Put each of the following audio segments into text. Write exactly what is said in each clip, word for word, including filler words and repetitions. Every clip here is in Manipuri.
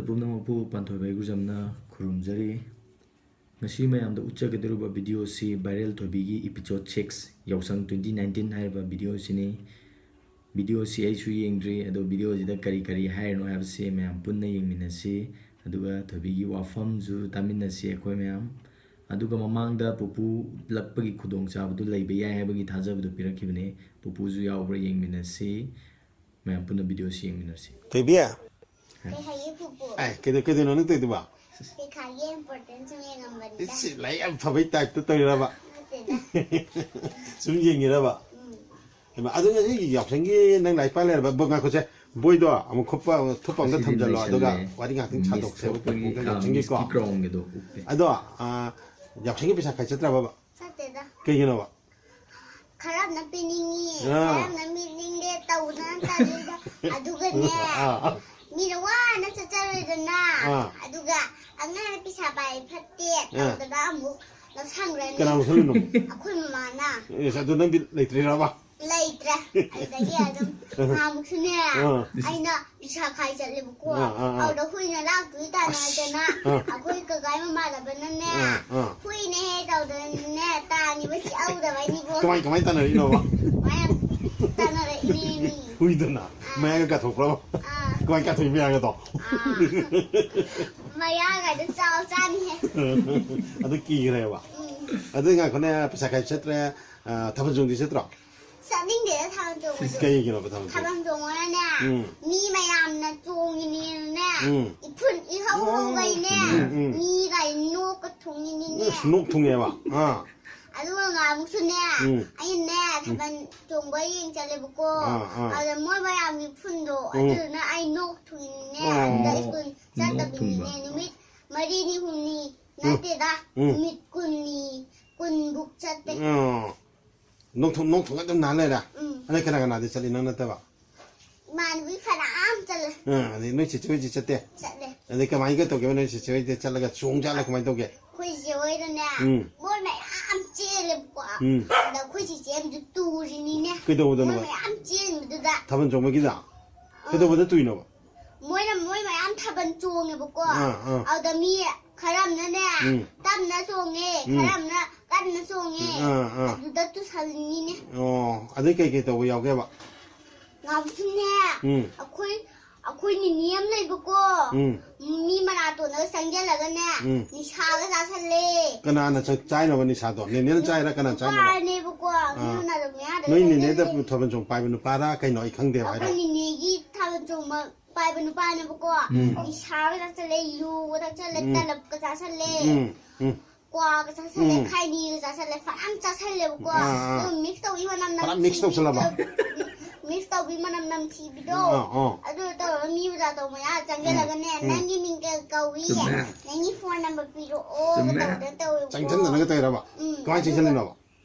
ꯄꯨꯝꯅꯃꯛꯄꯨ ꯄꯥꯟꯊꯣꯏꯕ ꯍꯩꯒ꯭ꯔꯨꯖꯝꯅ ꯈꯨꯔꯨꯝꯖꯔꯤ꯫ ꯉꯁꯤ ꯃꯌꯥꯝꯗ ꯎꯠꯆꯒꯗꯧꯔꯤꯕ video ꯁꯤ Viral ꯊꯣꯏꯕꯤꯒꯤ episode six, ꯌꯥꯎꯁꯪ twenty nineteen ꯍꯥꯏꯔꯤꯕ video ꯁꯤꯅꯤ꯫ Video ꯁꯤ ꯑꯩꯁꯨ ꯌꯦꯡꯗ꯭ꯔꯤ, ꯑꯗꯣ video ꯁꯤꯗ ꯀꯔꯤ ꯀꯔꯤ ꯍꯥꯏꯔꯤꯅꯣ ꯍꯥꯏꯕꯁꯤ ꯃꯌꯥꯝ ꯄꯨꯟꯅ ꯌꯦꯡꯃꯤꯟꯅꯁꯤ, ꯑꯗꯨꯒ ꯊꯣꯏꯕꯤꯒꯤ ꯋꯥꯐꯝꯁꯨ ꯇꯥꯃꯤꯟꯅꯁꯤ ꯑꯩꯈꯣꯏ ꯃꯌꯥꯝ꯫ ꯑꯗꯨꯒ ꯃꯃꯥꯡꯗ ꯄꯨꯄꯨ ꯂꯛꯄꯒꯤ ꯈꯨꯗꯣꯡꯆꯥꯕꯗꯨ ꯂꯩꯕ ꯌꯥꯏ ꯍꯥꯏꯕꯒꯤ ꯊꯥꯖꯕꯗꯨ ꯄꯤꯔꯛꯈꯤꯕꯅꯤ꯫ ꯄꯨꯄꯨꯁꯨ ꯌꯥꯎꯕ꯭ꯔꯥ ꯌꯦꯡꯃꯤꯟꯅꯁꯤ꯫ ꯃꯌꯥꯝ ꯄꯨꯟꯅ video ꯁꯤ ꯌꯦꯡꯃꯤꯟꯅꯁꯤ꯫ ꯊꯣꯏꯕꯤ꯫ ꯀꯩ ꯍꯥꯏꯒꯦ ꯄꯨꯄꯨ? ꯑꯦ, ꯀꯩꯗꯧ-, ꯀꯩꯗꯧꯅꯣ ꯅꯪ ꯇꯧꯔꯤꯗꯨꯕꯣ? ꯄꯩꯈꯥꯒꯤ important ꯁꯨꯝ ꯌꯦꯡꯉꯝꯕꯅꯤꯗ꯫ ꯏꯁ, ꯂꯥꯏꯔꯤꯛ ꯌꯥꯝ ꯐꯕꯩ type ꯇ ꯇꯧꯔꯤꯔꯕ? ꯅꯠꯇꯦꯗ꯫ ꯁꯨꯝ ꯌꯦꯡꯉꯤꯔꯕ? ꯎꯝ꯫ ꯍꯩꯃꯥ, ꯑꯗꯨ ꯉꯁꯤ ꯌꯥꯎꯁꯪꯒꯤ ꯅꯪ ꯂꯥꯏꯔꯤꯛ ꯄꯥ ꯂꯩꯔꯕ? ꯕꯣ-, ꯉꯥꯏꯈꯣꯁꯦ, ꯕꯣꯏꯗꯣ ꯑꯃꯨꯛ ꯈꯨꯞꯄ, ꯊꯨꯞꯄ ꯑꯝꯇ ꯉꯁꯤꯗꯤ ꯊꯝꯖꯜꯂꯣ, ꯑꯗꯨꯒ ꯂꯩꯁꯜꯂꯦ꯫ ꯋꯥꯔꯤ ꯉꯥꯛꯇꯪ Miss ꯁꯥꯗꯣꯛꯁꯦꯕ, ꯊꯣꯛꯄꯒꯤ, ꯄꯨꯄꯨꯒ ꯑꯥ, ꯌꯥꯎꯁꯪꯒꯤꯀꯣ꯫ Miss ꯀꯤ crown ꯒꯗꯣ ꯎꯞꯄꯦ꯫ ꯑꯗꯣ, ꯑꯥ, ꯌꯥꯎꯁꯪꯒꯤ ꯄꯩꯁꯥ ꯈꯥꯏ ꯆꯠꯇ꯭ꯔꯕꯕ? ꯆꯠꯇꯦꯗ꯫ ꯀꯩꯒꯤꯅꯣꯕ? ꯈꯔ ꯑꯃꯅ ꯄꯤꯅꯤꯡꯉꯤ, ꯑꯥ꯫ ꯈꯔ ꯑꯃꯅ ꯄꯤꯅꯤꯡꯗꯦ ꯇꯧꯗꯅ ꯇꯜꯂꯤꯗ꯫ ꯑꯗꯨꯒꯅꯦ, ꯑꯥ, ꯑꯥ꯫ ꯃꯤꯅ ꯋꯥꯅ ꯆꯠꯆꯔꯣꯏꯗꯅ, ꯑꯥ꯫ ꯑꯗꯨꯒ ꯑꯉꯥꯡꯅ ꯄꯩꯁꯥ ꯄꯥꯏ ꯐꯠꯇꯦ ꯑꯥ꯫ ꯇꯧꯗꯅ ꯑꯃꯨꯛ ꯂꯧꯁꯟꯈ꯭ꯔꯅꯤ꯫ ꯀꯅꯥ ꯂꯧꯁꯜꯂꯤꯅꯣ? ꯑꯩꯈꯣꯏ ꯃꯃꯥꯅ꯫ ꯑꯦꯁ, ꯑꯗꯨ ꯅꯪꯗꯤ ꯂꯩꯇ꯭ꯔꯤꯔꯕ? ꯂꯩꯇ꯭ꯔꯦ꯫ ꯑꯗꯨꯗꯒꯤ ꯑꯗꯨꯝ ꯅꯍꯥꯟꯃꯨꯛꯁꯨꯅꯦ, ꯑꯥ꯫ ꯑꯩꯅ ꯄꯩꯁꯥ ꯈꯥꯏ ꯆꯠꯂꯦꯕꯀꯣ꯫ ꯑꯥ, ꯑꯥ, ꯑꯥ꯫ ꯑꯗꯨꯗ ꯍꯨꯏꯅ ꯂꯥꯛꯇꯣꯏ ꯇꯥꯟꯅꯗꯅ, ꯑꯁ꯫ ꯑꯥ꯫ ꯑꯩꯈꯣꯏ ꯀꯀꯥꯏ ꯃꯃꯥꯟꯅꯕꯅꯅꯦ, ꯑꯥ, ꯑꯥ꯫ ꯍꯨꯏꯅꯦꯍꯦ ꯇꯧꯗꯅꯅꯦ, ꯇꯥꯅꯤꯕ ꯆꯤꯛꯍꯧꯗꯕꯩꯅꯤꯀꯣ꯫ ꯀꯃꯥꯏ, ꯀꯃꯥꯏ ꯇꯥꯟꯅꯔꯤꯅꯣꯕ? ꯃꯌꯥꯝ ꯇꯥꯟꯅꯔꯛꯏꯅꯦꯃꯤ꯫ ꯍꯨꯏꯗꯨꯅ ꯑꯥ꯫ ꯃꯌꯥꯡꯒ ꯀꯥꯊꯣꯛꯄ꯭ꯔꯕ? ꯑꯥ꯫ ꯀꯃꯥꯏ ꯀꯥꯊꯣꯛꯏ ꯃꯌꯥꯡꯒꯗꯣ? ꯑꯥ꯫ ꯃꯌꯥꯒꯗꯣ ꯆꯥꯎ ꯆꯥꯅꯤꯍꯦ꯫ ꯑꯗꯨ ꯀꯤꯈ꯭ꯔꯦꯕ? ꯎꯝ꯫ ꯑꯗꯨ ꯉꯥꯏꯈꯣꯅꯦ, ꯄꯩꯁꯥ ꯈꯥꯏ ꯆꯠꯇ꯭ꯔꯦ, ꯑꯥ, ꯊꯥꯕꯜ ꯆꯣꯡꯗꯤ ꯆꯠꯇ꯭ꯔꯣ? ꯆꯠꯅꯤꯡꯗꯦꯗ ꯊꯥꯕꯜ ꯆꯣꯡꯕꯗꯣ꯫ ꯏꯁ, ꯀꯩꯒꯤꯅꯣꯕ ꯊꯥꯕꯜ ꯆꯣꯡ-, ꯊꯥꯕꯜ ꯆꯣꯡꯉꯒꯅꯦ, ꯎꯝ꯫ ꯃꯤ ꯃꯌꯥꯝꯅ ꯆꯣꯡꯉꯤꯅꯦꯅꯅꯦ, ꯎꯝ꯫ ꯏꯐꯨꯟ ꯏꯍꯧ ꯍꯧꯒꯩꯅꯦ, ꯎꯝ, ꯎꯝ꯫ ꯃꯤꯒ ꯅꯣꯛꯀ ꯊꯨꯡꯉꯤꯅꯤꯅꯦ꯫ ꯏꯁ, ꯅꯣꯛ ꯊꯨꯡꯉꯦꯕ? ꯑꯥ꯫ ꯑꯗꯨꯒ ꯉꯥꯃꯨꯛꯁꯨꯅꯦ, ꯎꯝ꯫ ꯑꯩꯅꯅꯦ, ꯎꯝ꯫ ꯊꯥꯕꯜ ꯆꯣꯡꯕ ꯌꯦꯡ ꯆꯠꯂꯦꯕꯀꯣ꯫ ꯑꯥ, ꯑꯥ꯫ ꯑꯗ ꯃꯣꯏ ꯃꯌꯥꯝꯒꯤ ꯏꯐꯨꯟꯗꯣ, ꯎꯝ꯫ ꯑꯗꯨꯗꯨꯅ ꯑꯩ ꯅꯣꯛ ꯊꯨꯡꯉꯤꯅꯤꯅꯦ꯫ ꯑꯣ꯫ ꯑꯗ ꯁ꯭ꯀꯨꯜ ꯅꯣꯛ ꯊꯨꯡꯕ꯫ ꯆꯠꯇꯕꯤꯅꯤꯅꯦ, ꯅꯨꯃꯤꯠ ꯃꯔꯤꯅꯤ ꯍꯨꯝꯅꯤ ꯎꯝ꯫ ꯅꯠꯇꯦꯗ, ꯎꯝ꯫ ꯅꯨꯃꯤꯠ ꯀꯨꯟꯅꯤ, ꯀꯨꯟꯕꯨꯛ ꯆꯠꯇꯦ꯫ ꯑꯣ꯫ ꯅꯣꯛꯊꯣꯛ-, ꯅꯣꯛꯊꯣꯛꯅ ꯑꯗꯨꯝ ꯅꯥ ꯂꯩꯔꯦ? ꯎꯝ꯫ ꯑꯗꯩ ꯀꯅꯥ ꯀꯅꯥꯗꯤ ꯆꯠꯂꯤ, ꯅꯪ ꯅꯠꯇꯕ? ꯏꯃꯥꯟꯅꯕꯤ ꯐꯅꯌꯥꯝ ꯆꯠꯂꯦ꯫ ꯑꯥ, ꯑꯗꯩ ꯅꯣꯏ ꯆꯤꯆꯦ ꯍꯣꯏꯗꯤ ꯆꯠꯇꯦ? ꯆꯠꯂꯦ꯫ ꯑꯗꯩ ꯀꯃꯥꯏꯅ ꯇꯧꯒꯦꯕ, ꯅꯣꯏ ꯆꯤꯆꯦ ꯍꯣꯏꯗꯤ ꯆꯠꯂꯒ ꯆꯣꯡ ꯖꯥꯠꯂ, ꯀꯃꯥꯏꯅ ꯇꯧꯒꯦ? ꯑꯩꯈꯣꯏ ꯆꯤꯆꯦ ꯍꯣꯏꯗꯅꯦ, ꯎꯝ꯫ ꯃꯣꯏ ꯃꯌꯥꯝ ꯆꯦꯜꯂꯦꯕꯀꯣ꯫ ꯎꯝ꯫ ꯑꯗ ꯑꯩꯈꯣꯏ ꯆꯤꯆꯦ ꯑꯃꯁꯨ ꯇꯨꯔꯤꯅꯤꯅꯦ꯫ ꯀꯩꯗꯧꯕꯗꯅꯣ? ꯃꯣꯏ ꯃꯌꯥꯝ ꯆꯦꯟꯕꯗꯨꯗ꯫ ꯊꯥꯕꯜ ꯆꯣꯡꯕꯒꯤꯗ? ꯑꯥ꯫ ꯀꯩꯗꯧꯕꯗ ꯇꯨꯏꯅꯣꯕ? ꯃꯣꯏꯅ ꯃꯣꯏ ꯃꯌꯥꯝ ꯊꯥꯕꯜ ꯆꯣꯡꯉꯦꯕꯀꯣ꯫ ꯑꯥ, ꯑꯥ꯫ ꯑꯗꯨꯗ ꯃꯤ ꯈꯔ ꯑꯃꯅꯅꯦ, ꯎꯝ꯫ ꯇꯞꯅ ꯆꯣꯡꯉꯦ, ꯎꯝ꯫ ꯈꯔ ꯑꯃꯅ ꯀꯟꯅ ꯆꯣꯡꯉꯦ꯫ ꯑꯥ, ꯑꯥ꯫ ꯑꯗꯨꯗ ꯇꯨꯁꯜꯂꯤꯅꯤꯅꯦ꯫ ꯑꯣ, ꯑꯗꯩ ꯀꯩꯀꯩ ꯇꯧꯕ ꯌꯥꯎꯒꯦꯕ? ꯉꯥꯕꯁꯨꯅꯦ, ꯎꯝ꯫ ꯑꯩꯈꯣꯏ, ꯑꯩꯈꯣꯏ ꯅꯤꯅꯦ ꯑꯃ ꯂꯩꯕꯀꯣ꯫ ꯎꯝ꯫ ꯃꯤ ꯃꯅꯥꯇꯣꯟꯗꯒ ꯆꯪꯁꯤꯜꯂꯒꯅꯦ, ꯎꯝ꯫ ꯅꯤꯁꯥꯒ ꯆꯥꯁꯜꯂꯦ꯫ ꯀꯅꯥꯅ ꯆ-, ꯆꯥꯏꯅꯣꯕ ꯅꯤꯁꯥꯗꯣ? ꯅꯦꯅꯦꯅ ꯆꯥꯏꯔꯥ ꯀꯅꯥꯅ ꯆꯥꯏꯅꯣꯕ? ꯅꯨꯄꯥꯅꯦꯕꯀꯣ, ꯃꯤ ꯑꯥ꯫ ꯃꯅꯥꯇꯣꯟ ꯃꯌꯥꯗꯒ ꯅꯣꯏ ꯅꯦꯅꯦꯗ ꯆꯪꯁꯤꯜꯂꯦ꯫ ꯊꯥꯕꯜ ꯆꯣꯡ ꯄꯥꯏꯕ ꯅꯨꯄꯥꯔꯥ ꯀꯩꯅꯣ? ꯑꯩ ꯈꯪꯗꯦꯕ ꯍꯥꯏꯔꯣ꯫ ꯑꯩꯈꯣꯏ ꯅꯤꯅꯦꯒꯤ ꯊꯥꯕꯜ ꯆꯣꯡꯕ ꯄꯥꯏꯕ ꯅꯨꯄꯥꯅꯦꯕꯀꯣ꯫ ꯎꯝ꯫ ꯅꯤꯁꯥꯒ ꯆꯥꯁꯜꯂꯦ, ꯌꯨꯒ ꯊꯛꯆꯜꯂꯦ, ꯎꯝ꯫ ꯇꯂꯞꯀ ꯆꯥꯁꯜꯂꯦ꯫ ꯎꯝ, ꯎꯝ꯫ ꯀ꯭ꯋꯥꯒ ꯆꯥꯁꯜꯂꯦ, ꯎꯝ꯫ ꯈꯥꯏꯅꯤꯒ ꯆꯥꯁꯜꯂꯦ, ꯐꯅꯌꯥꯝ ꯆꯥꯁꯜꯂꯦꯕꯀꯣ꯫ ꯑꯥ, ꯑꯥ꯫ ꯑꯗꯨ mix ꯇꯧꯕꯤ ꯃꯅꯝ ꯄꯨꯔꯥ mix ꯅꯝꯊꯤꯕꯤ ꯇꯧꯁꯜꯂꯕ? ꯇꯧ-, mix ꯇꯧꯕꯤ ꯃꯅꯝ ꯅꯝꯊꯤꯕꯤꯗꯣ꯫ ꯑꯥ, ꯑꯥ꯫ ꯑꯗꯨ ꯇꯧꯔꯒ ꯃꯤ ꯃꯅꯥꯇꯣꯟ ꯃꯌꯥ ꯆꯪꯁꯤꯜꯂꯒꯅꯦ, ꯎꯝ, ꯎꯝ꯫ "ꯅꯪꯒꯤ ꯃꯤꯡ ꯀꯩ ꯀꯧꯏ? ꯆꯨꯝꯃꯦ꯫ ꯅꯪꯒꯤ phone number ꯄꯤꯔꯛꯑꯣ" ꯆꯨꯝꯃꯦ꯫ ꯇꯧꯗꯅ ꯇꯧꯋꯦꯕꯀꯣ꯫ ꯆꯪꯁꯤꯟꯗꯅꯒ ꯇꯧꯔꯕ? ꯎꯝ, ꯀꯃꯥꯏꯅ ꯑꯗꯨꯒ ꯆꯪꯁꯤꯜꯂꯤꯅꯣꯕ?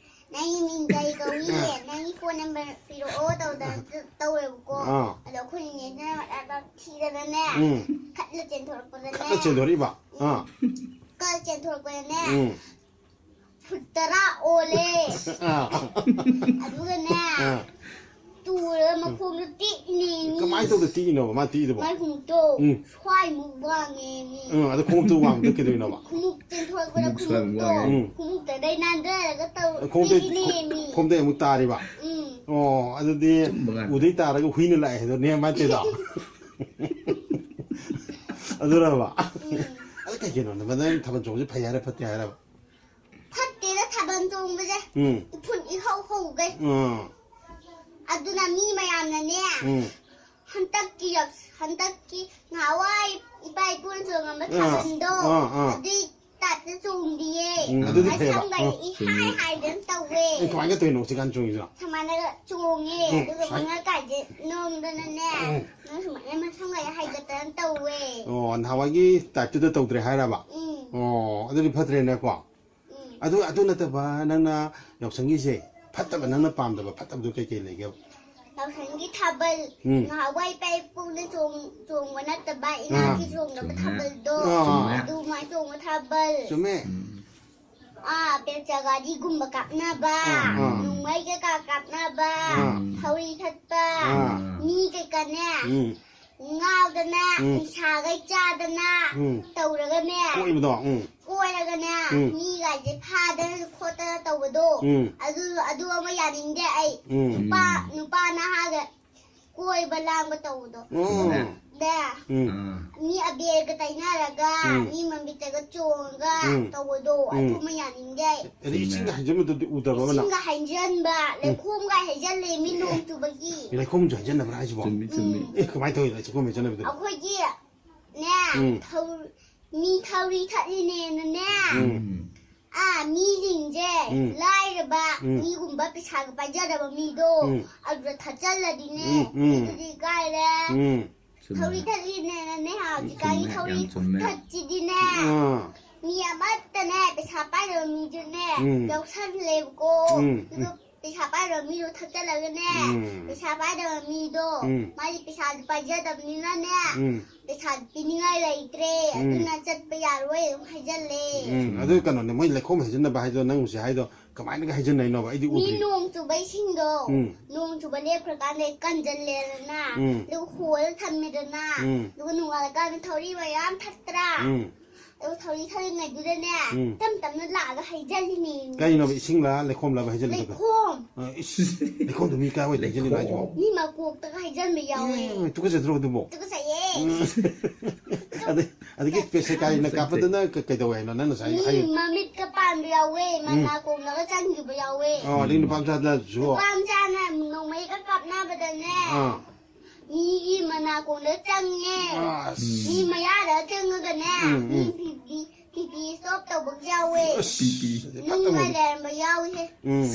"ꯅꯪꯒꯤ ꯃꯤꯡ ꯀꯔꯤ ꯀꯧꯏ? ꯑꯥ꯫ ꯅꯪꯒꯤ phone number ꯄꯤꯔꯛꯑꯣ" ꯇꯧꯗꯅ ꯇꯧꯋꯦꯕꯀꯣ꯫ ꯑꯥ꯫ ꯑꯗꯣ ꯑꯩꯈꯣꯏ ꯅꯦꯅꯦꯗꯨꯅ ꯃꯇꯥ ꯊꯤꯗꯅꯅꯦ, ꯎꯝ꯫ ꯈꯠꯂ ꯆꯦꯟꯊꯣꯔꯛꯄꯗꯅꯦ꯫ ꯈꯠꯂ ꯆꯦꯟꯊꯣꯔꯛꯏꯕ? ꯑꯥ꯫ ꯈꯠꯂ ꯆꯦꯟꯊꯣꯔꯛꯄꯗꯅꯦ꯫ ꯎꯝ꯫ ꯐꯨꯠ ꯇꯔꯥ ꯑꯣꯜꯂꯦ꯫ ꯑꯥ꯫ ꯑꯗꯨꯒꯅꯦ, ꯑꯥ꯫ ꯇꯨꯔꯒ ꯃꯈꯣꯡꯗꯣ ꯇꯦꯛꯏꯅꯦ ꯃꯤ꯫ ꯀꯃꯥꯏꯅ ꯇꯧꯗ ꯇꯦꯛꯏꯅꯣꯕ ꯃꯥ ꯇꯦꯛꯏꯗꯨꯕꯣ? ꯃꯥꯏ ꯈꯣꯡꯎꯞꯇꯣ ꯎꯝ꯫ ꯁ꯭ꯋꯥꯏꯃꯨꯛ ꯋꯥꯡꯉꯦ ꯃꯤ꯫ ꯎꯝ, ꯑꯗꯣ ꯈꯣꯡꯎꯞꯇꯨ ꯋꯥꯡꯕꯗꯣ ꯀꯩꯗꯧꯔꯤꯅꯣꯕ? ꯈꯣꯡꯎꯞ ꯆꯦꯟꯊꯣꯔꯛꯄꯗ ꯈꯣꯡꯎꯞ ꯁ꯭ꯋꯥꯏꯃꯨꯛ ꯈꯣꯡꯎꯞꯇꯣ ꯋꯥꯡꯉꯦ꯫ ꯎꯝ꯫ ꯈꯣꯡꯎꯞꯇꯗꯩ ꯅꯥꯟꯊꯔꯒ ꯇꯧ-, ꯈꯣꯡꯎꯞꯇꯩ, ꯇꯦꯛꯏꯅꯦ ꯃꯤ꯫ ꯈꯣꯡꯎꯞꯇꯩ ꯑꯃꯨꯛ ꯇꯥꯔꯤꯕ? ꯎꯝ꯫ ꯑꯣ, ꯑꯗꯨꯗꯤ ꯑꯆꯨꯝꯕ ꯉꯥꯛꯇ꯫ ꯎꯗꯩ ꯇꯥꯔꯒ ꯍꯨꯏꯅ ꯂꯥꯛꯑꯦ ꯍꯥꯏꯗꯣ ꯅꯦ ꯃꯥꯏ ꯇꯧꯔꯤꯗꯣ? ꯑꯗꯨꯔꯕ? ꯎꯝ꯫ ꯑꯗꯨ ꯀꯩꯒꯤꯅꯣ? ꯅꯪ ꯊꯥꯕꯜ ꯆꯣꯡꯕꯁꯦ ꯐꯩ ꯍꯥꯏꯔ ꯐꯠꯇꯦ ꯍꯥꯏꯔꯕ? ꯐꯠꯇꯦꯗ ꯊꯥꯕꯜ ꯆꯣꯡꯕꯁꯦ꯫ ꯎꯝ꯫ ꯏꯐꯨꯟ ꯏꯍꯧ ꯍꯧꯒꯩ꯫ ꯎꯝ꯫ ꯑꯗꯨꯅ ꯃꯤ ꯃꯌꯥꯝꯅꯅꯦ, ꯎꯝ꯫ ꯍꯟꯗꯛꯀꯤ ꯌꯥꯎ-, ꯍꯟꯗꯛꯀꯤ ꯉꯍꯥꯟꯋꯥꯏ ꯏꯄꯥ ꯏꯄꯨꯅ ꯆꯣꯡꯉꯝꯕ ꯑꯥ, ꯊꯥꯕꯜꯗꯣ, ꯑꯥ, ꯑꯥ꯫ ꯑꯗꯨꯏ type ꯇ ꯆꯣꯡꯗꯤꯌꯦ꯫ ꯎꯝ, ꯑꯗꯨꯗꯤ ꯐꯩꯌꯦꯕ꯫ ꯃꯁꯝꯒꯁꯦ ꯑꯥ꯫ ꯏꯍꯥꯏ ꯍꯥꯏꯗꯅ ꯇꯧꯋꯦ꯫ ꯑꯦ, ꯀꯃꯥꯏꯅ ꯇꯧꯔꯤꯅꯣ ꯍꯧꯖꯤꯛꯀꯥꯟ ꯆꯣꯡꯉꯤꯁꯤꯅ? ꯁꯨꯃꯥꯏꯅꯒ ꯆꯣꯡꯉꯦ, ꯎꯝ, ꯑꯗꯨꯒ ꯁꯨꯃꯥꯏ-, ꯃꯉꯛꯀꯥꯁꯦ ꯅꯣꯝꯗꯅꯅꯦ, ꯎꯝ꯫ ꯅꯣꯏ ꯁꯨꯃꯥꯏꯅ ꯃꯁꯝꯒꯁꯦ ꯍꯥꯏꯒꯠꯇꯅ ꯇꯧꯋꯦ꯫ ꯑꯣ, ꯅꯍꯥꯟꯋꯥꯏꯒꯤ type ꯇꯨꯗ ꯇꯧꯗ꯭ꯔꯦ ꯍꯥꯏꯔꯕ? ꯎꯝ꯫ ꯑꯣ, ꯑꯗꯨꯗꯤ ꯐꯠꯇ꯭ꯔꯦꯅꯦꯀꯣ? ꯎꯝ꯫ ꯑꯗꯨ, ꯑꯗꯨ ꯅꯠꯇꯕ ꯅꯪꯅ ꯌꯥꯎꯁꯪꯒꯤꯁꯦ ꯐꯠꯇꯕ, ꯅꯪꯅ ꯄꯥꯝꯗꯕ ꯐꯠꯇꯕꯗꯣ ꯀꯩꯀꯩ ꯂꯩꯒꯦꯕ? ꯌꯥꯎꯁꯪꯒꯤ ꯊꯥꯕꯜ, ꯎꯝ꯫ ꯉꯍꯥꯟꯋꯥꯏ ꯏꯄꯥ ꯏꯄꯨꯅ ꯆꯣꯡ-, ꯆꯣꯡꯕ ꯅꯠꯇꯕ, ꯑꯥ꯫ ꯏꯅꯥꯛꯀꯤ ꯆꯣꯡꯅꯕ ꯆꯨꯝꯃꯦ꯫ ꯊꯥꯕꯜꯗꯣ, ꯑꯥ, ꯑꯥ꯫ ꯑꯗꯨꯃꯥꯏꯅ ꯆꯣꯡꯕ ꯊꯥꯕꯜ꯫ ꯆꯨꯝꯃꯦ꯫ ꯎꯝ꯫ ꯑꯥ, ꯕꯦꯜꯆꯥꯒꯥꯔꯤꯒꯨꯝꯕ ꯀꯥꯞꯅꯕ, ꯑꯥ, ꯑꯥ꯫ ꯅꯣꯡꯃꯩ ꯀꯩꯀꯥ ꯀꯥꯞꯅꯕ, ꯑꯥ꯫ ꯊꯧꯔꯤ ꯊꯠꯄ, ꯑꯥ꯫ ꯃꯤ ꯀꯩꯀꯥꯅꯦ꯫ ꯎꯝ꯫ ꯉꯥꯎꯗꯅ, ꯎꯝ꯫ ꯅꯤꯁꯥꯈꯩ ꯆꯥꯗꯅ ꯎꯝ꯫ ꯇꯧꯔꯒꯅꯦ꯫ ꯀꯣꯏꯕꯗꯣ, ꯎꯝ꯫ ꯀꯣꯏꯔꯒꯅꯦ, ꯎꯝ꯫ ꯃꯤꯒꯥꯏꯁꯦ ꯐꯥꯗꯅ ꯈꯣꯠꯇꯅ ꯇꯧꯕꯗꯣ, ꯎꯝ꯫ ꯑꯗꯨ, ꯑꯗꯨ ꯑꯃ ꯌꯥꯅꯤꯡꯗꯦ ꯑꯩ꯫ ꯎꯝ꯫ ꯅꯨꯄꯥ, ꯎꯝ꯫ ꯅꯨꯄꯥ ꯅꯍꯥꯒ ꯀꯣꯏꯕ ꯂꯥꯡꯕ ꯇꯧꯕꯗꯣ꯫ ꯎꯝ꯫ ꯅꯦ꯫ ꯎꯝ꯫ ꯑꯥ꯫ ꯃꯤ ꯑꯕꯦꯔꯒ ꯇꯩꯅꯔꯒ, ꯎꯝ꯫ ꯃꯤ ꯃꯃꯤꯠꯇꯒ ꯆꯣꯡꯉꯒ ꯎꯝ꯫ ꯇꯧꯕꯗꯣ, ꯎꯝ꯫ ꯑꯗꯨ ꯑꯃ ꯌꯥꯅꯤꯡꯗꯦ ꯑꯩ꯫ ꯑꯗꯩ ꯏꯁꯤꯡꯒ ꯍꯩꯖꯤꯟꯕꯗꯨꯗꯤ ꯎꯗꯕ꯭ꯔꯕ ꯅꯪ? ꯏꯁꯤꯡꯒ ꯍꯩꯖꯤꯟꯕ, ꯎꯝ꯫ ꯂꯩꯈꯣꯝꯒ ꯍꯩꯖꯤꯜꯂꯦ ꯃꯤ ꯅꯣꯡ ꯆꯨꯕꯒꯤ꯫ ꯂꯩꯈꯣꯝꯁꯨ ꯍꯩꯖꯤꯟꯅꯕ꯭ꯔꯥ ꯍꯥꯏꯁꯤꯕꯣ? ꯆꯨꯝꯃꯤ, ꯆꯨꯝꯃꯤ꯫ ꯎꯝ꯫ ꯑꯦ, ꯀꯃꯥꯏꯅ ꯇꯧꯔꯤꯅꯣ ꯂꯩꯈꯣꯝ ꯍꯩꯖꯤꯟꯅꯕꯗꯨꯕꯣ? ꯑꯩꯈꯣꯏꯒꯤ ꯅꯦ, ꯎꯝ꯫ ꯊꯧ-, ꯃꯤ ꯊꯧꯔꯤ ꯊꯠꯂꯤꯅꯦꯅꯅꯦ꯫ ꯎꯝ꯫ ꯎꯝ꯫ ꯑꯥ, ꯃꯤꯁꯤꯡꯁꯦ ꯎꯝ꯫ ꯂꯥꯏꯔꯕ ꯎꯝ꯫ ꯃꯤꯒꯨꯝꯕ ꯄꯩꯁꯥꯒ ꯄꯥꯏꯖꯗꯕ ꯃꯤꯗꯣ ꯎꯝ꯫ ꯑꯗꯨꯗ ꯊꯠꯆꯜꯂꯗꯤꯅꯦ, ꯎꯝ, ꯎꯝ꯫ ꯑꯗꯨꯗꯤ ꯀꯥꯏꯔꯦ꯫ ꯎꯝ꯫ ꯆꯨꯝꯃꯦ꯫ ꯊꯧꯔꯤ ꯊꯠꯂꯤꯅꯦꯅꯅꯦ, ꯍꯧꯖꯤꯛꯀꯥꯟꯒꯤ ꯆꯨꯝꯃꯦ, ꯊꯧꯔꯤ ꯌꯥꯝ ꯆꯨꯝꯃꯦ꯫ ꯊꯠꯁꯤꯗꯤꯅꯦ꯫ ꯑꯥ꯫ ꯃꯤ ꯑꯃꯠꯇꯅꯦ, ꯄꯩꯁꯥ ꯄꯥꯏꯗꯕ ꯃꯤꯗꯨꯅꯦ, ꯎꯝ꯫ ꯌꯥꯎꯁꯜꯂꯦꯕꯀꯣ꯫ ꯎꯝ, ꯑꯗꯨꯒ ꯎꯝ꯫ ꯄꯩꯁꯥ ꯄꯥꯏꯗꯕ ꯃꯤꯗꯣ ꯊꯠꯆꯜꯂꯒꯅꯦ, ꯎꯝ꯫ ꯄꯩꯁꯥ ꯄꯥꯏꯗꯕ ꯃꯤꯗꯣ, ꯎꯝ꯫ ꯃꯥꯗꯤ ꯄꯩꯁꯥꯁꯨ ꯄꯥꯏꯖꯗꯕꯅꯤꯅꯅꯦ, ꯎꯝ꯫ ꯄꯩꯁꯥ ꯄꯤꯅꯤꯡꯉꯥꯏ ꯂꯩꯇ꯭ꯔꯦ, ꯎꯝ꯫ ꯑꯗꯨꯅ ꯆꯠꯄ ꯌꯥꯔꯣꯏ, ꯑꯗꯨꯝ ꯍꯥꯏꯖꯜꯂꯦ꯫ ꯎꯝ, ꯑꯗꯨ ꯀꯩꯅꯣꯅꯦ, ꯃꯣꯏ ꯂꯩꯈꯣꯝ ꯍꯩꯖꯤꯟꯅꯕ ꯍꯥꯏꯗꯣ ꯅꯪ ꯍꯧꯖꯤꯛ ꯍꯥꯏꯗꯣ ꯀꯃꯥꯏꯅꯒ ꯍꯩꯖꯤꯟꯅꯩꯅꯣꯕ? ꯑꯩꯗꯤ ꯃꯤ ꯎꯗ꯭ꯔꯤ꯫ ꯅꯣꯡ ꯆꯨꯕ ꯏꯁꯤꯡꯗꯣ, ꯎꯝ꯫ ꯅꯣꯡ ꯆꯨꯕ ꯂꯦꯞꯈ꯭ꯔꯀꯥꯟꯗ ꯀꯟꯖꯜꯂꯦꯗꯅ, ꯎꯝ꯫ ꯑꯗꯨꯒ ꯍꯣꯜꯂ ꯊꯝꯃꯦꯗꯅ, ꯎꯝ꯫ ꯑꯗꯨꯒ ꯅꯣꯡꯉꯥꯜꯂꯀꯥꯟꯗ ꯊꯧꯔꯤ ꯃꯌꯥꯝ ꯊꯠꯇ꯭ꯔꯥ? ꯎꯝ꯫ ꯑꯗꯨ ꯊꯧꯔꯤ ꯊꯠꯂꯤꯉꯩꯗꯨꯗꯅꯦ, ꯎꯝ꯫ ꯇꯞ ꯇꯞꯅ ꯂꯥꯛꯑꯒ ꯍꯩꯖꯜꯂꯤꯅꯦ꯫ ꯀꯩꯅꯣꯕ, ꯏꯁꯤꯡꯂ ꯂꯩꯈꯣꯝꯂꯕ ꯍꯩꯖꯜꯂꯤꯗꯣ? ꯂꯩꯈꯣꯝ꯫ ꯑ, ꯏꯁ, ꯂꯩꯈꯣꯝꯗꯣ ꯃꯤ ꯀꯥꯏꯋꯥꯏꯗ ꯍꯩꯖꯜꯂꯤꯅꯣ ꯍꯥꯏꯁꯤꯕꯣ? ꯂꯩꯈꯣꯝ꯫ ꯃꯤ ꯃꯀꯣꯛꯇꯒ ꯍꯩꯖꯟꯕ ꯌꯥꯎꯋꯦ꯫ ꯏꯃꯥꯏ, ꯏꯃꯥꯏ, ꯇꯨꯀꯠꯆꯗ꯭ꯔꯣ ꯑꯗꯨꯕꯣ? ꯇꯨꯀꯠꯆꯩꯌꯦ꯫ ꯎꯝ꯫ ꯑꯗꯩ, ꯑꯗꯒꯤ ꯄꯦꯁꯦꯀꯥꯔꯤꯅ ꯀꯥꯞꯄꯗꯨꯅ ꯀ-, ꯀꯩꯗꯧꯋꯦ ꯍꯥꯏꯅꯣ? ꯅꯪ ꯉꯁꯥꯏ ꯃꯤ ꯍꯥꯏ- ꯃꯃꯤꯠꯀ ꯄꯥꯟꯕ ꯌꯥꯎꯋꯦ, ꯎꯝ꯫ ꯃꯅꯥꯀꯣꯡꯗꯒ ꯆꯪꯈꯤꯕ ꯌꯥꯎꯋꯦ꯫ ꯑꯣ, ꯑꯗꯒꯤ ꯅꯨꯄꯥ ꯃꯆꯥꯗꯁꯨ? ꯅꯨꯄꯥ ꯃꯆꯥꯅ ꯅꯣꯡꯃꯩꯒ ꯀꯥꯞꯅꯕꯗꯅꯦ꯫ ꯑꯥ꯫ ꯃꯤꯒꯤ ꯃꯅꯥꯀꯣꯡꯗ ꯆꯪꯉꯦ꯫ ꯑꯁ꯫ ꯃꯤ ꯃꯌꯥꯗ ꯆꯪꯉꯒꯅꯦ, ꯎꯝ, ꯃꯤ ꯎꯝ꯫ ꯄꯤ-, ꯄꯤ-, ꯄꯤ ꯄꯤ stop ꯇꯧꯕꯁꯨ ꯌꯥꯎꯋꯦ꯫ ꯑꯁ, ꯄꯤ ꯄꯤ꯫ ꯅꯨꯡꯒ ꯐꯠꯇꯕꯅꯤ꯫ ꯂꯩꯔꯝꯕ ꯌꯥꯎꯏꯍꯦ꯫ ꯎꯝ,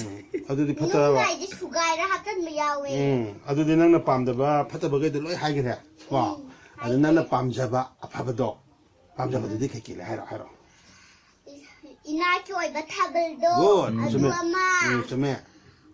ꯑꯗꯨꯗꯤ ꯐꯠꯇꯕ꯫ ꯅꯨꯡꯒꯥꯏꯁꯦ ꯁꯨꯒꯥꯏꯔ ꯍꯥꯞꯆꯟꯕ ꯌꯥꯎꯋꯦ꯫ ꯎꯝ, ꯑꯗꯨꯗꯤ ꯅꯪꯅ ꯄꯥꯝꯗꯕ ꯐꯠꯇꯕꯈꯩꯗꯣ ꯂꯣꯏ ꯍꯥꯏꯈ꯭ꯔꯦ, ꯀꯣ? ꯎꯝ, ꯑꯗꯨ ꯅꯪꯅ ꯍꯥꯏꯈ꯭ꯔꯦ꯫ ꯄꯥꯝꯖꯕ ꯑꯐꯕꯗꯣ, ꯄꯥꯝꯖꯕꯗꯨꯗꯤ ꯎꯝ꯫ ꯀꯩꯀꯩ ꯂꯩ? ꯍꯥꯏꯔꯣ, ꯍꯥꯏꯔꯣ꯫ ꯏꯅꯥꯛꯀꯤ ꯑꯣꯏꯕ ꯊꯥꯕꯜꯗꯣ, good, ꯑꯗꯨ ꯆꯨꯝꯃꯦ꯫ ꯑꯃ꯫ ꯎꯝ, ꯆꯨꯝꯃꯦ꯫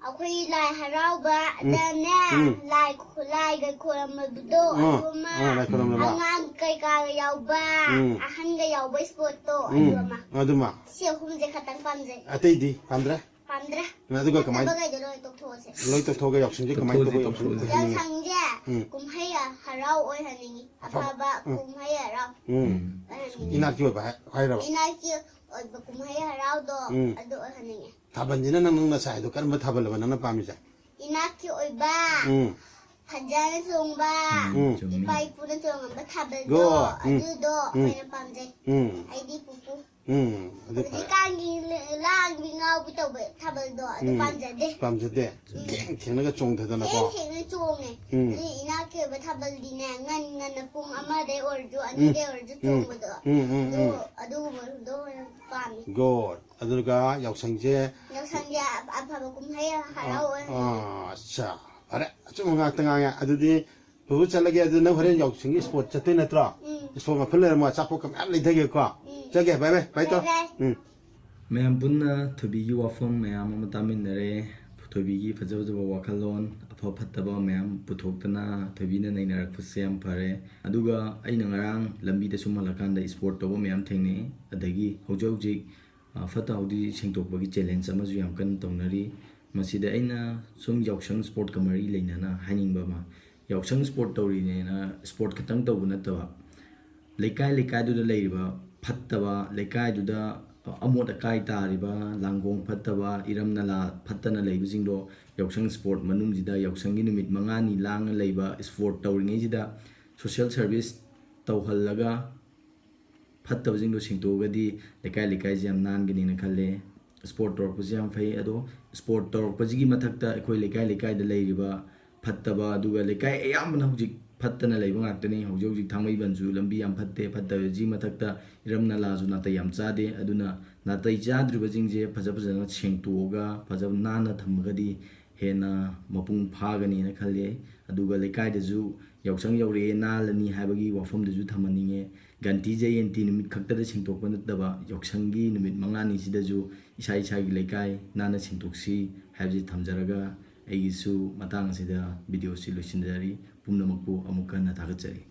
ꯑꯩꯈꯣꯏ ꯂꯥꯏ ꯍꯔꯥꯎꯕ ꯎꯝ꯫ ꯗꯅꯦ, ꯎꯝ꯫ ꯂꯥꯏ ꯈꯨ-, ꯂꯥꯏꯒ ꯈꯣꯏꯔꯝꯕꯗꯣ, ꯑꯥ, ꯑꯗꯨ ꯑꯃ꯫ ꯑꯥ, ꯂꯥꯏ ꯈꯣꯏꯔꯝꯕ ꯑꯃ꯫ ꯑꯉꯥꯡ ꯀꯩꯀꯥꯒ ꯌꯥꯎꯕ, ꯎꯝ꯫ ꯑꯍꯟꯒ ꯌꯥꯎꯕ spotꯇꯣ, ꯎꯝ꯫ ꯑꯗꯨ ꯑꯃ꯫ ꯑꯗꯨꯃ꯫ ꯁꯤ ꯑꯍꯨꯝꯁꯦ ꯈꯇꯪ ꯄꯥꯝꯖꯩ꯫ ꯑꯇꯩꯗꯤ ꯄꯥꯝꯗ꯭ꯔꯦ? ꯄꯥꯝꯗ꯭ꯔꯦ꯫ ꯑꯗꯨꯒ ꯀꯃꯥꯏꯅ ꯐꯠꯇꯕꯈꯩꯗꯣ ꯂꯣꯏ ꯇꯣꯛꯊꯣꯛꯑꯁꯦ꯫ ꯂꯣꯏ ꯇꯣꯛꯊꯣꯛꯑꯒ ꯌꯥꯎꯁꯪꯁꯦ ꯀꯃꯥꯏꯅ ꯇꯧꯕ ꯌꯥꯎꯁꯪ ꯑꯣꯏꯍꯟꯅꯤꯡꯉꯤ? ꯌꯥꯎꯁꯪꯁꯦ ꯀꯨꯝꯍꯩ ꯍꯔꯥꯎ ꯑꯣꯏꯍꯟꯅꯤꯡꯉꯤ꯫ ꯑꯐꯕ ꯀꯨꯝꯍꯩ ꯍꯔꯥꯎ ꯎꯝ ꯑꯣꯏꯍꯟꯅꯤꯡꯉꯤ꯫ ꯏꯅꯥꯠꯀꯤ ꯑꯣꯏꯕ ꯍꯥꯏ- ꯍꯥꯏꯔꯕ? ꯏꯅꯥꯠꯀꯤ ꯑꯣꯏꯕ ꯀꯨꯝꯍꯩ ꯍꯔꯥꯎꯗꯣ ꯎꯝ꯫ ꯑꯗꯨ ꯑꯣꯏꯍꯟꯅꯤꯡꯉꯤ꯫ ꯊꯥꯕꯜꯁꯤꯅ ꯅꯪ ꯅꯪ ꯅꯁꯥꯏꯗꯣ ꯀꯔꯝꯕ ꯊꯥꯕꯜ ꯑꯃ ꯅꯪꯅ ꯄꯥꯝꯃꯤꯁꯦ? ꯏꯅꯥꯠꯀꯤ ꯑꯣꯏꯕ ꯎꯝ ꯐꯟꯖꯥꯅ ꯆꯣꯡꯕ ꯎꯝ꯫ ꯆꯨꯝꯃꯤ꯫ ꯏꯄꯥ ꯏꯄꯨꯅ ꯆꯣꯡꯉꯝꯕ ꯊꯥꯕꯜꯗꯣ ꯒꯣ, ꯎꯝ, ꯑꯗꯨꯗꯣ ꯎꯝ꯫ ꯑꯩꯅ ꯄꯥꯝꯖꯩ꯫ ꯎꯝ ꯑꯗꯨ ꯐꯔꯦ꯫ ꯍꯧꯖꯤꯛꯀꯥꯟꯒꯤ ꯂꯥꯡꯕꯤ ꯉꯥꯎꯕꯤ ꯇꯧꯕ ꯊꯥꯕꯜꯗꯣ ꯑꯗꯨ ꯎꯝ꯫ ꯄꯥꯝꯖꯗꯦ꯫ ꯄꯥꯝꯖꯗꯦ꯫ ꯊꯦꯡ ꯊꯦꯡꯅꯒ ꯆꯣꯡꯊꯗꯅꯀꯣ꯫ ꯊꯦꯡ ꯊꯦꯡꯅ ꯆꯣꯡꯉꯦ꯫ ꯎꯝ꯫ ꯑꯗꯨ ꯏꯅꯥꯛꯀꯤ ꯑꯣꯏꯕ ꯊꯥꯕꯜꯗꯤꯅꯦ ꯉꯟ ꯉꯟꯅ ꯄꯨꯡ ꯑꯃꯗꯩ ꯑꯣꯏꯔꯁꯨ ꯑꯅꯤꯗꯩ ꯑꯣꯏꯔꯁꯨ ꯎꯝ꯫ ꯆꯣꯡꯕꯗꯣ ꯎꯝ, ꯎꯝ, ꯎꯝ, ꯑꯗꯨ ꯎꯝ꯫ ꯑꯗꯨꯒꯨꯝꯕꯗꯣ ꯑꯣꯏꯅ ꯄꯥꯝꯃꯤ꯫ ꯒꯣꯗ꯫ ꯑꯗꯨꯒ ꯌꯥꯎꯁꯪꯁꯦ ꯌꯥꯎꯁꯪꯁꯦ ꯑꯐꯕ ꯀꯨꯝꯍꯩ ꯍꯔꯥꯎ ꯑꯣꯏꯍꯟꯅꯤꯡꯉꯤ꯫ ꯑꯥ, ꯑꯠꯆꯥ꯫ ꯐꯔꯦ, ꯑꯆꯨꯝꯕ ꯉꯥꯛꯇ ꯉꯥꯡꯉꯦ꯫ ꯑꯗꯨꯗꯤ ꯄꯨꯄꯨ ꯆꯠꯂꯒꯦ꯫ ꯑꯗꯨ ꯅꯪ ꯍꯣꯔꯦꯟ ꯌꯥꯎꯁꯪꯒꯤ ꯏꯁꯄꯣꯔꯠ ꯆꯠꯇꯣꯏ ꯅꯠꯇ꯭ꯔꯣ? ꯎꯝ꯫ ꯏꯁꯄꯣꯔꯠ ꯃꯐꯝ ꯂꯩꯔꯝꯃꯣ, ꯑꯆꯥꯄꯣꯠꯀ ꯃꯌꯥꯝ ꯂꯩꯊꯒꯦꯀꯣ꯫ ꯎꯝ꯫ ꯆꯠꯀꯦ, ꯕꯥꯏ ꯕꯥꯏ, ꯕꯥꯏ ꯇꯧ꯫ ꯕꯥꯏ ꯕꯥꯏ꯫ ꯎꯝ꯫ ꯃꯌꯥꯝ ꯄꯨꯟꯅ ꯊꯣꯏꯕꯤꯒꯤ ꯋꯥꯐꯝ ꯃꯌꯥꯝ ꯑꯃ ꯇꯥꯃꯤꯟꯅꯔꯦ꯫ ꯊꯣꯏꯕꯤꯒꯤ ꯐꯖ ꯐꯖꯕ ꯋꯥꯈꯜꯂꯣꯟ, ꯑꯐ ꯐꯠꯇꯕ ꯃꯌꯥꯝ ꯄꯨꯊꯣꯛꯇꯅ ꯊꯣꯏꯕꯤꯅ ꯅꯩꯅꯔꯛꯄꯁꯦ ꯌꯥꯝ ꯐꯔꯦ꯫ ꯑꯗꯨꯒ ꯑꯩꯅ ꯉꯔꯥꯡ ꯂꯝꯕꯤꯗ ꯁꯨꯝ ꯍꯜꯂꯛꯀꯥꯟꯗ ꯏꯁꯄꯣꯔꯠ ꯇꯧꯕ ꯃꯌꯥꯝ ꯊꯦꯡꯅꯩ꯫ ꯑꯗꯒꯤ ꯍꯧꯖꯤꯛ ꯍꯧꯖꯤꯛ ꯑ, ꯐꯠꯇ ꯍꯥꯎꯗꯤ ꯁꯦꯡꯗꯣꯛꯄꯒꯤ ꯆꯦꯂꯦꯟꯖ ꯑꯃꯁꯨ ꯌꯥꯝ ꯀꯟꯅ ꯇꯧꯅꯔꯤ꯫ ꯃꯁꯤꯗ ꯑꯩꯅ ꯁꯨꯝ ꯌꯥꯎꯁꯪ ꯏꯁꯄꯣꯔꯠꯀ ꯃꯔꯤ ꯂꯩꯅꯅ ꯍꯥꯏꯅꯤꯡꯕ ꯑꯃ, ꯌꯥꯎꯁꯪ ꯏꯁꯄꯣꯔꯠ ꯇꯧꯔꯤꯅꯦꯅ ꯏꯁꯄꯣꯔꯠ ꯈꯛꯇꯪ ꯇꯧꯕ ꯅꯠꯇꯕ, ꯂꯩꯀꯥꯏ ꯂꯩꯀꯥꯏꯗꯨꯗ ꯂꯩꯔꯤꯕ ꯐꯠꯇꯕ, ꯂꯩꯀꯥꯏꯗꯨꯗ ꯑꯃꯣꯠ ꯑꯀꯥꯏ ꯇꯥꯔꯤꯕ, ꯂꯥꯡꯒꯣꯡ ꯐꯠꯇꯕ, ꯏꯔꯝ ꯅꯂꯥ ꯐꯠꯇꯅ ꯂꯩꯕꯁꯤꯡꯗꯣ ꯌꯥꯎꯁꯪ ꯏꯁꯄꯣꯔꯠ ꯃꯅꯨꯡꯁꯤꯗ, ꯌꯥꯎꯁꯪꯒꯤ ꯅꯨꯃꯤꯠ ꯃꯉꯥꯅꯤ ꯂꯥꯡꯉ ꯂꯩꯕ ꯏꯁꯄꯣꯔꯠ ꯇꯧꯔꯤꯉꯩꯁꯤꯗ ꯁꯣꯁꯤꯌꯦꯜ ꯁꯔꯚꯤꯁ ꯇꯧꯍꯜꯂꯒ ꯐꯠꯇꯕꯁꯤꯡꯗꯣ ꯁꯦꯡꯇꯣꯛꯑꯒꯗꯤ ꯂꯩꯀꯥꯏ ꯂꯩꯀꯥꯏꯁꯦ ꯌꯥꯝ ꯅꯥꯟꯒꯅꯤꯅ ꯈꯜꯂꯦ꯫ ꯏꯁꯄꯣꯔꯠ ꯇꯧꯔꯛꯄꯁꯦ ꯌꯥꯝ ꯐꯩ, ꯑꯗꯣ ꯏꯁꯄꯣꯔꯠ ꯇꯧꯔꯛꯄꯁꯤꯒꯤ ꯃꯊꯛꯇ ꯑꯩꯈꯣꯏ ꯂꯩꯀꯥꯏ ꯂꯩꯀꯥꯏꯗ ꯂꯩꯔꯤꯕ ꯐꯠꯇꯕ, ꯑꯗꯨꯒ ꯂꯩꯀꯥꯏ ꯑꯌꯥꯝꯕꯅ ꯍꯧꯖꯤꯛ ꯐꯠꯇꯅ ꯂꯩꯕ ꯉꯥꯛꯇꯅꯤ꯫ ꯍꯧꯖꯤꯛ ꯍꯧꯖꯤꯛ ꯊꯥꯡꯃꯩꯕꯟꯁꯨ ꯂꯝꯕꯤ ꯌꯥꯝ ꯐꯠꯇꯦ, ꯐꯠꯇꯕꯁꯤꯒꯤ ꯃꯊꯛꯇ ꯏꯔꯝ ꯅꯂꯥꯁꯨ ꯅꯥꯇꯩ ꯌꯥꯝ ꯆꯥꯗꯦ꯫ ꯑꯗꯨꯅ ꯅꯥꯇꯩ ꯆꯥꯗ꯭ꯔꯤꯕꯁꯤꯡꯁꯦ ꯐꯖ ꯐꯖꯅ ꯁꯦꯡꯇꯣꯛꯑꯒ ꯐꯖ ꯅꯥꯟꯅ ꯊꯝꯃꯒꯗꯤ ꯍꯦꯟꯅ ꯃꯄꯨꯡ ꯐꯥꯒꯅꯤꯅ ꯈꯜꯂꯤ꯫ ꯑꯗꯨꯒ ꯂꯩꯀꯥꯏꯗꯁꯨ ꯌꯥꯎꯁꯪ ꯌꯧꯔꯛꯑꯦ, ꯅꯥꯜꯂꯅꯤ ꯍꯥꯏꯕꯒꯤ ꯋꯥꯐꯝꯗꯨꯁꯨ ꯊꯝꯍꯟꯅꯤꯡꯉꯦ꯫ ꯒꯥꯟꯙꯤ ꯖꯌꯦꯟꯇꯤ ꯅꯨꯃꯤꯠ ꯈꯛꯇꯗ ꯁꯦꯡꯗꯣꯛꯄ ꯅꯠꯇꯕ, ꯌꯥꯎꯁꯪꯒꯤ ꯅꯨꯃꯤꯠ ꯃꯉꯥꯅꯤꯁꯤꯗꯁꯨ ꯏꯁꯥ ꯏꯁꯥꯒꯤ ꯂꯩꯀꯥꯏ ꯅꯥꯟꯅ ꯁꯦꯡꯗꯣꯛꯁꯤ ꯍꯥꯏꯕꯁꯤ ꯊꯝꯖꯔꯒ, ꯑꯩꯒꯤꯁꯨ ꯃꯇꯥꯡ ꯑꯁꯤꯗ ꯚꯤꯗꯤꯑꯣꯁꯤ ꯂꯣꯏꯁꯤꯟꯖꯔꯤ꯫ ꯄꯨꯝꯅꯃꯛꯄꯨ ꯑꯃꯨꯛ ꯍꯟꯅ ꯊꯥꯒꯠꯆꯔꯤ꯫